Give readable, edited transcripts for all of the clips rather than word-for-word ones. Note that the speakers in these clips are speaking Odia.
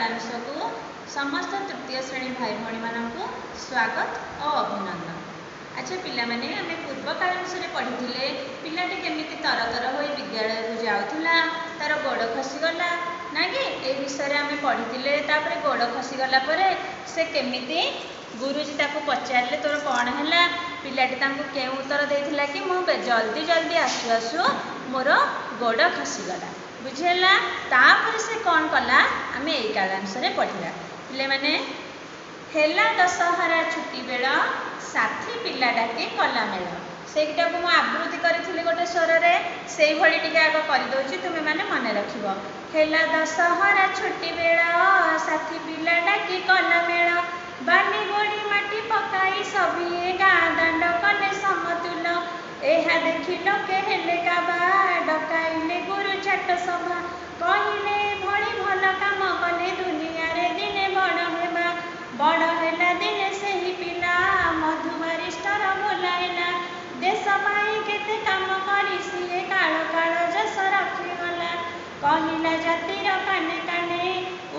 କାଳାଂଶକୁ ସମସ୍ତ ତୃତୀୟ ଶ୍ରେଣୀ ଭାଇ ଭଉଣୀମାନଙ୍କୁ ସ୍ୱାଗତ ଓ ଅଭିନନ୍ଦନ। ଆଚ୍ଛା ପିଲାମାନେ, ଆମେ ପୂର୍ବ କାଳାଂଶରେ ପଢ଼ିଥିଲେ ପିଲାଟି କେମିତି ତରତର ହୋଇ ବିଦ୍ୟାଳୟକୁ ଯାଉଥିଲା, ତାର ଗୋଡ଼ ଖସିଗଲା ନା କି, ଏ ବିଷୟରେ ଆମେ ପଢ଼ିଥିଲେ। ତାପରେ ଗୋଡ଼ ଖସିଗଲା ପରେ ସେ କେମିତି ଗୁରୁଜୀ ତାକୁ ପଚାରିଲେ ତୋର କ'ଣ ହେଲା, ପିଲାଟି ତାଙ୍କୁ କେଉଁ ଉତ୍ତର ଦେଇଥିଲା କି ମୁଁ ଜଲ୍ଦି ଜଲ୍ଦି ଆସୁ ଆସୁ ମୋର ଗୋଡ଼ ଖସିଗଲା। ବୁଝିହେଲା? ତାପରେ ସେ କ'ଣ କଲା ଆମେ ଏଇ କାଳାଂଶରେ ପଢ଼ିବା। ପିଲାମାନେ, ହେଲା ଦଶହରା ଛୁଟି ବେଳ, ସାଥୀ ପିଲା ଡାକି କଲା ମେଳ। ସେଇଟାକୁ ମୁଁ ଆବୃତ୍ତି କରିଥିଲି ଗୋଟେ ସ୍ୱରରେ, ସେଇଭଳି ଟିକେ ଆଗ କରିଦେଉଛି, ତୁମେମାନେ ମନେ ରଖିବ। ହେଲା ଦଶହରା ଛୁଟି ବେଳ, ସାଥୀ ପିଲା ଡାକି କଲା ମେଳ। ବାଲି ଗୋଡ଼ି ମାଟି ପକାଇ ସଭିଏଁ ଗାଁ ଦାଣ୍ଡ କଲେ ସମତୁଲ। ଏହା ଦେଖି ଲୋକେ ହେଲେ କାବା, ଡକାଇଲେ ଗୁରୁ ଛାଟ ସଭା। କହିଲେ ଏଭଳି ଭଲ କାମ କଲେ ଦୁନିଆରେ ଦିନେ ବଡ଼ ହେବା। ବଡ଼ ହେଲା ଦିନେ ସେହି ପିଲା, ମଧୁ ବାରିଷ୍ଟର ବୋଲାଇଲା। ଦେଶ ପାଇଁ କେତେ କାମ କରି ସିଏ କାଳ କାଳ ଯଶ ରଖିଗଲା। କହିଲା ଜାତିର କାନେ କାନେ,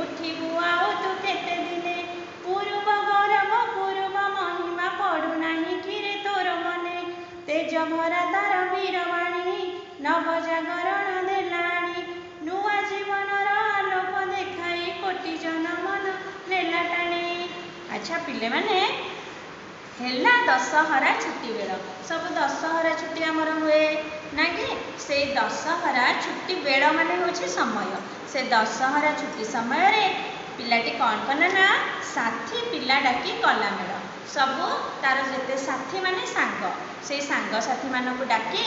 ଉଠିବୁ ଆଉ ତୁ କେତେ ଦିନେ। ପୂର୍ବ ଗୌରବ ପୂର୍ବ ମହିମା ପଡୁନାହିଁ କିରେ ତୋର ମନେ। ତେଜ ଭରା ତାର ବୀରବାଣୀ, ନବ ଜାଗରଣ ଦେଲାଣି। ନୂଆ ଜୀବନର ଆଲୋକ ଦେଖାଇ କୋଟି ଜନ ମନ ନେଲା ଟାଣି। ଆଚ୍ଛା ପିଲାମାନେ, ହେଲା ଦଶହରା ଛୁଟି ବେଳ। ସବୁ ଦଶହରା ଛୁଟି ଆମର ହୁଏ ନା କି? ସେଇ ଦଶହରା ଛୁଟି ବେଳ ମାନେ ହେଉଛି ସମୟ। ସେ ଦଶହରା ଛୁଟି ସମୟରେ ପିଲାଟି କ'ଣ କଲା ନା, ସାଥୀ ପିଲା ଡାକି କଲା ମେଳ। ସବୁ ତାର ଯେତେ ସାଥୀ ମାନେ ସାଙ୍ଗ, ସେଇ ସାଙ୍ଗସାଥିମାନଙ୍କୁ ଡାକି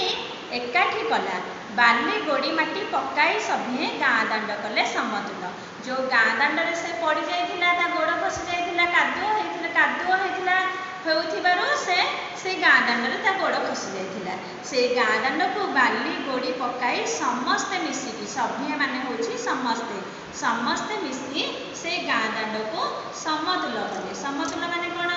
ଏକାଠି କଲା। ବାଲି ଗୋଡ଼ି ମାଟି ପକାଇ ସଭିଏଁ ଗାଁ ଦାଣ୍ଡ କଲେ ସମତୁଲ। ଯେଉଁ ଗାଁ ଦାଣ୍ଡରେ ସେ ପଡ଼ିଯାଇଥିଲା, ତା ଗୋଡ଼ ଖସି ଯାଇଥିଲା, କାଦୁଅ ହେଇଥିଲା, କାଦୁଅ ହେଇଥିଲା ହେଉଥିବାରୁ ସେ ସେଇ ଗାଁ ଦାଣ୍ଡରେ ତା ଗୋଡ଼ ଖସି ଯାଇଥିଲା। ସେଇ ଗାଁ ଦାଣ୍ଡକୁ ବାଲି ଗୋଡ଼ି ପକାଇ ସମସ୍ତେ ମିଶିକି, ସଭିଏଁ ମାନେ ହେଉଛି ସମସ୍ତେ, ସମସ୍ତେ ମିଶି ସେଇ ଗାଁ ଦାଣ୍ଡକୁ ସମତୁଲ କଲେ। ସମତୁଲ ମାନେ କ'ଣ?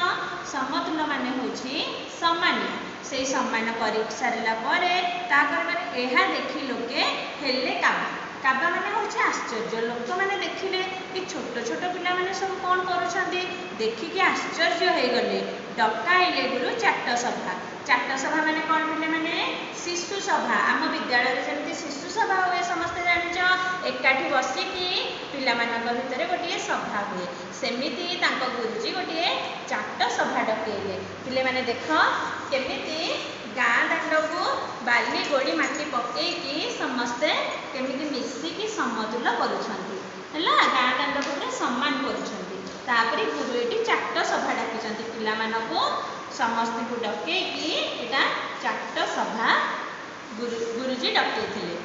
ସମତୁଲ ମାନେ ହେଉଛି ସମାନିଆ। ସେଇ ସମାନ କରି ସାରିଲା ପରେ ତାପରେ ମାନେ ଏହା ଦେଖି ଲୋକେ ହେଲେ କାବା। କାବା ମାନେ ହେଉଛି ଆଶ୍ଚର୍ଯ୍ୟ। ଲୋକମାନେ ଦେଖିଲେ କି ଛୋଟ ଛୋଟ ପିଲାମାନେ ସବୁ କ'ଣ କରୁଛନ୍ତି, ଦେଖିକି ଆଶ୍ଚର୍ଯ୍ୟ ହେଇଗଲେ। ଡକାଇଲେ ଗୁରୁ ଚାଟ ସଭା। ଚାଟ ସଭା ମାନେ କ'ଣ ପିଲାମାନେ? ଶିଶୁ ସଭା। ଆମ ବିଦ୍ୟାଳୟରେ ଯେମିତି ଶିଶୁ ସଭା ହୁଏ ସମସ୍ତେ ଜାଣିଛ, ଏକାଠି ବସିକି ପିଲାମାନଙ୍କ ଭିତରେ ଗୋଟିଏ ସଭା ହୁଏ, ସେମିତି ତାଙ୍କ ଗୁରୁଜୀ ଗୋଟିଏ ଚାଟ ସଭା ଡକେଇଲେ। ପିଲାମାନେ ଦେଖ କେମିତି ଗାଁ ଦାଣ୍ଡକୁ ବାଲି ଗୋଡ଼ି ମାଟି ପକେଇକି ସମସ୍ତେ କେମିତି ମିଶିକି ସମତୁଲ କରୁଛନ୍ତି। ହେଲା, ଗାଁ ଦାଣ୍ଡକୁ ପୁରା ସମାନ କରୁଛନ୍ତି। ତାପରେ ଗୁରୁ ଏଠି ଚାଟ ସଭା ଡାକିଛନ୍ତି ପିଲାମାନଙ୍କୁ, ସମସ୍ତଙ୍କୁ ଡକେଇକି ଏଇଟା ଚାଟ ସଭା ଗୁରୁଜୀ ଡକେଇଥିଲେ।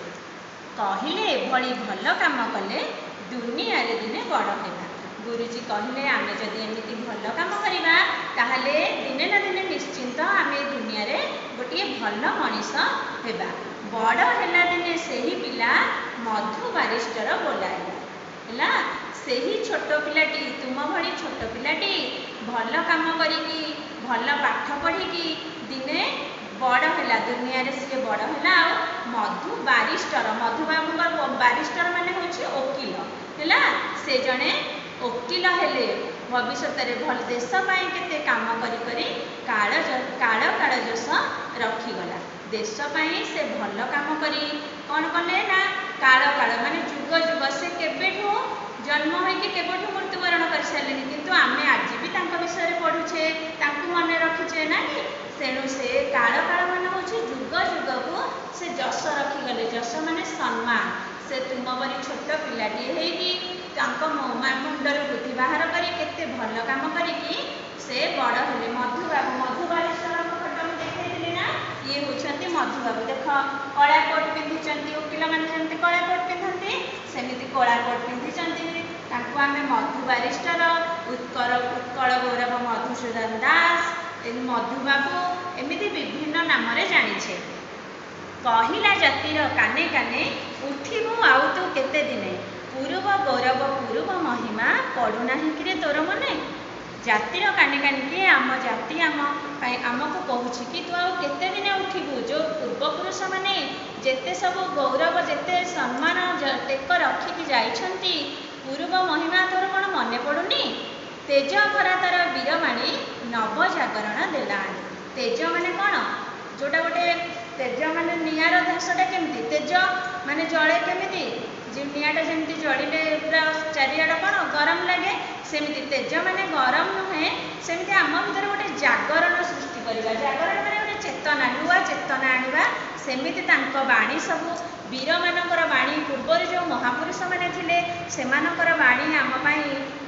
କହିଲେ ଏଭଳି ଭଲ କାମ କଲେ ଦୁନିଆରେ ଦିନେ ବଡ଼ ହେବା। ଗୁରୁଜୀ କହିଲେ ଆମେ ଯଦି ଏମିତି ଭଲ କାମ କରିବା ତାହେଲେ ଦିନେ ନା ଦିନେ ନିଶ୍ଚିନ୍ତ ଆମେ ଦୁନିଆରେ ଗୋଟିଏ ଭଲ ମଣିଷ ହେବା। ବଡ଼ ହେଲା ଦିନେ ସେହି ପିଲା ମଧୁ ବାରିଷ୍ଟର ବୋଲାଇଲା। ହେଲା, ସେହି ଛୋଟ ପିଲାଟି, ତୁମ ଭଳି ଛୋଟ ପିଲାଟି ଭଲ କାମ କରିକି ଭଲ ପାଠ ପଢ଼ିକି ଦିନେ ବଡ଼ ହେଲା, ଦୁନିଆରେ ସିଏ ବଡ଼ ହେଲା। ଆଉ ମଧୁ ବାରିଷ୍ଟର, ମଧୁବାବୁଙ୍କ ବାରିଷ୍ଟର ମାନେ ହେଉଛି ଓକିଲ। ହେଲା, ସେ ଜଣେ ଓକିଲ ହେଲେ ଭବିଷ୍ୟତରେ ଭଲ ଦେଶ ପାଇଁ କେତେ କାମ କରି କରି କାଳ କାଳ କାଳ ଯଶ ରଖିଗଲା। ଦେଶ ପାଇଁ ସେ ଭଲ କାମ କରି କ'ଣ କଲେ ନା, କାଳ କାଳ ମାନେ ଯୁଗ ଯୁଗ, ସେ କେବେଠୁ ଜନ୍ମ ହୋଇକି କେବେଠୁ ମୃତ୍ୟୁବରଣ କରିସାରିଲେଣି, କିନ୍ତୁ ଆମେ ଆଜି ବି ତାଙ୍କ ବିଷୟରେ ପଢ଼ୁଛେ, ତାଙ୍କୁ ମନେ ରଖିଛେ ନା କି? ତେଣୁ ସେ କାଳ କାଳ ମାନେ ହେଉଛି ଯୁଗ ଯୁଗକୁ ସେ ଯଶ ରଖିଗଲେ। ଯଶ ମାନେ ସମ୍ମାନ। ସେ ତୁମ ପରି ଛୋଟ ପିଲାଟିଏ ହେଇକି ତାଙ୍କ ମୁଣ୍ଡରୁ ବୁଦ୍ଧି ବାହାର କରି କେତେ ଭଲ କାମ କରିକି ସେ ବଡ଼ ହେଲେ। ମଧୁବାବୁ, ମଧୁ ବାରିଷ୍ଟରଙ୍କ ଫଟୋ ମୁଁ ଦେଖେଇଥିଲି ନା, ଇଏ ହେଉଛନ୍ତି ମଧୁବାବୁ। ଦେଖ କଳା କୋଟ୍ ପିନ୍ଧିଛନ୍ତି, ଓକିଲମାନେ ଯେମିତି କଳା କୋଟ୍ ପିନ୍ଧନ୍ତି ସେମିତି କଳା କୋଟ୍ ପିନ୍ଧିଛନ୍ତି। ତାଙ୍କୁ ଆମେ ମଧୁ ବାରିଷ୍ଟର, ଉତ୍କଳ ଗୌରବ ମଧୁସୂଦନ ଦାସ, ମଧୁବାବୁ, ଏମିତି ବିଭିନ୍ନ ନାମରେ ଜାଣିଛେ। କହିଲା ଜାତିର କାନେ କାନେ, ଉଠିବୁ ଆଉ ତୁ କେତେ ଦିନେ। ପୂର୍ବ ଗୌରବ ପୂର୍ବ ମହିମା ପଡ଼ୁନାହିଁ କିରେ ତୋର ମନେ। ଜାତିର କାନେ କାନେ, କିଏ ଆମ ଜାତି ଆମ ପାଇଁ ଆମକୁ କହୁଛି କି ତୁ ଆଉ କେତେ ଦିନେ ଉଠିବୁ। ଯେଉଁ ପୂର୍ବପୁରୁଷମାନେ ଯେତେ ସବୁ ଗୌରବ ଯେତେ ସମ୍ମାନ ଟେକ ରଖିକି ଯାଇଛନ୍ତି, ପୂର୍ବ ମହିମା ତୋର ତେଜ ଭରା ତାର ବୀରବାଣୀ ନବଜାଗରଣ ଦେଲା ଆଣି। ତେଜ ମାନେ କ'ଣ? ଯେଉଁଟା ଗୋଟେ ତେଜ ମାନେ ନିଆଁର ଧାସଟା କେମିତି? ତେଜ ମାନେ ଜଳେ କେମିତି? ନିଆଁଟା ଯେମିତି ଜଳିଲେ ପୁରା ଚାରିଆଡ଼ କ'ଣ ଗରମ ଲାଗେ, ସେମିତି ତେଜ ମାନେ ଗରମ ନୁହେଁ, ସେମିତି ଆମ ଭିତରେ ଗୋଟେ ଜାଗରଣ ସୃଷ୍ଟି କରିବା। ଜାଗରଣ ମାନେ ଗୋଟେ ଚେତନା, ନୂଆ ଚେତନା ଆଣିବା। ସେମିତି ତାଙ୍କ ବାଣୀ ସବୁ, ବୀରମାନଙ୍କର ବାଣୀ, ପୂର୍ବରୁ ଯେଉଁ ମହାପୁରୁଷମାନେ ଥିଲେ ସେମାନଙ୍କର ବାଣୀ ଆମ ପାଇଁ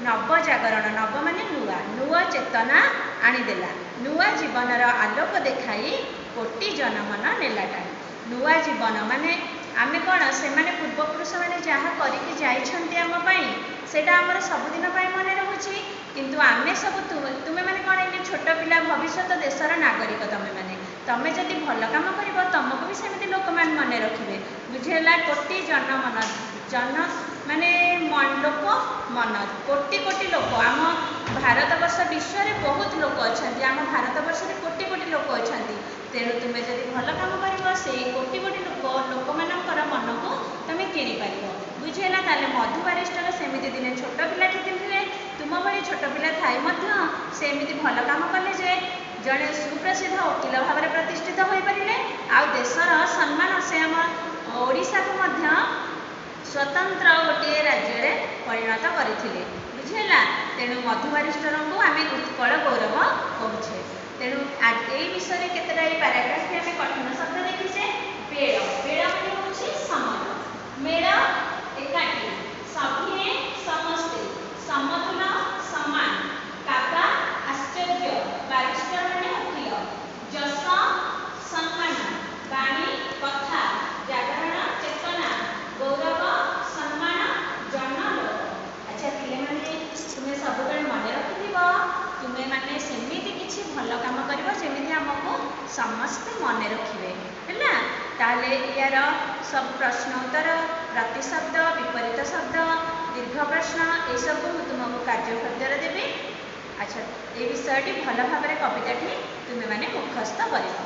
ନବଜାଗରଣ, ନବ ମାନେ ନୂଆ, ନୂଆ ଚେତନା ଆଣିଦେଲା। ନୂଆ ଜୀବନର ଆଲୋକ ଦେଖାଇ କୋଟି ଜନମନ ନେଲା ଟାଣି। ନୂଆ ଜୀବନ ମାନେ ଆମେ କ'ଣ, ସେମାନେ ପୂର୍ବପୁରୁଷମାନେ ଯାହା କରିକି ଯାଇଛନ୍ତି ଆମ ପାଇଁ, ସେଇଟା ଆମର ସବୁଦିନ ପାଇଁ ମନେ ରହୁଛି। କିନ୍ତୁ ଆମେ ସବୁ ତୁମେମାନେ କ'ଣ ଏଇନେ ଛୋଟ ପିଲା, ଭବିଷ୍ୟତ ଦେଶର ନାଗରିକ ତୁମେମାନେ। ତମେ ଯଦି ଭଲ କାମ କରିବ, ତମକୁ ବି ସେମିତି ଲୋକମାନେ ମନେ ରଖିବେ। ବୁଝିହେଲା? କୋଟି ଜନମନ, ଜନ ମାନେ ଲୋକ ମନ, କୋଟି କୋଟି ଲୋକ। ଆମ ଭାରତବର୍ଷ ବିଶ୍ୱରେ ବହୁତ ଲୋକ ଅଛନ୍ତି, ଆମ ଭାରତବର୍ଷରେ କୋଟି କୋଟି ଲୋକ ଅଛନ୍ତି। ତେଣୁ ତୁମେ ଯଦି ଭଲ କାମ କରିବ, ସେଇ କୋଟି କୋଟି ଲୋକମାନଙ୍କର ମନକୁ ତୁମେ କିଣିପାରିବ। ବୁଝିହେଲା? ତାହେଲେ ମଧୁ ବାରିଷ୍ଟର ସେମିତି ଦିନେ ଛୋଟ ପିଲାଟି ଥିଲେ, ତୁମ ଭଳି ଛୋଟ ପିଲା ଥାଇ ମଧ୍ୟ ସେ ଏମିତି ଭଲ କାମ କଲେ ଯେ ଜଣେ ସୁପ୍ରସିଦ୍ଧ ଓକିଲ ଭାବରେ ପ୍ରତିଷ୍ଠିତ ହୋଇପାରିଲେ, ଆଉ ଦେଶର ସମ୍ମାନ, ସେ ଆମ ଓଡ଼ିଶାକୁ ମଧ୍ୟ ସ୍ୱତନ୍ତ୍ର ଗୋଟିଏ ରାଜ୍ୟରେ ପରିଣତ କରିଥିଲେ। ବୁଝିହେଲା? ତେଣୁ ମଧୁ ବାରିଷ୍ଟରଙ୍କୁ ଆମେ ଉତ୍କଳ ଗୌରବ କହୁଛେ। ତେଣୁ ଏଇ ବିଷୟରେ କେତେଟା ଏଇ ପାରାଗ୍ରାଫରେ ଆମେ କଠିନ ଶବ୍ଦ ଦେଖିଛେ। ବେଳ, ବେଳ ମାନେ ହେଉଛି ସମୟ, ମେଳ ଏକାଠି, ସଭିଏଁ ସମସ୍ତେ, ସମତୁଲ ସମାନ, କାବା ଆଶ୍ଚର୍ଯ୍ୟ, ବାରିଷ୍ଟର ମାନେ ଓକିଲ, ଯଶ ସମ୍ମାନ, ବାଣୀ କଥା, ଜାଗରଣ ଚେତନା, ଗୌରବ ସମ୍ମାନ, ଜନ ଲୋକ। ଆଚ୍ଛା ପିଲାମାନେ, ତୁମେ ସବୁବେଳେ ମନେ ରଖିଥିବ, ତୁମେମାନେ ସେମିତି କିଛି ଭଲ କାମ କରିବ ଯେମିତି ଆମକୁ ସମସ୍ତେ ମନେ ରଖିବେ। ହେଲା? ତାହେଲେ ୟାର ସବୁ ପ୍ରଶ୍ନ ଉତ୍ତର, ପ୍ରତିଶବ୍ଦ, ବିପରୀତ ଶବ୍ଦ, ଦୀର୍ଘ ପ୍ରଶ୍ନ, ଏସବୁ ମୁଁ ତୁମକୁ କାର୍ଯ୍ୟ ଫଦ୍ୟରେ ଦେବି। ଆଚ୍ଛା, ଏଇ ବିଷୟଟି ଭଲ ଭାବରେ କବିତାଟି ତୁମେମାନେ ମୁଖସ୍ଥ କରିବ।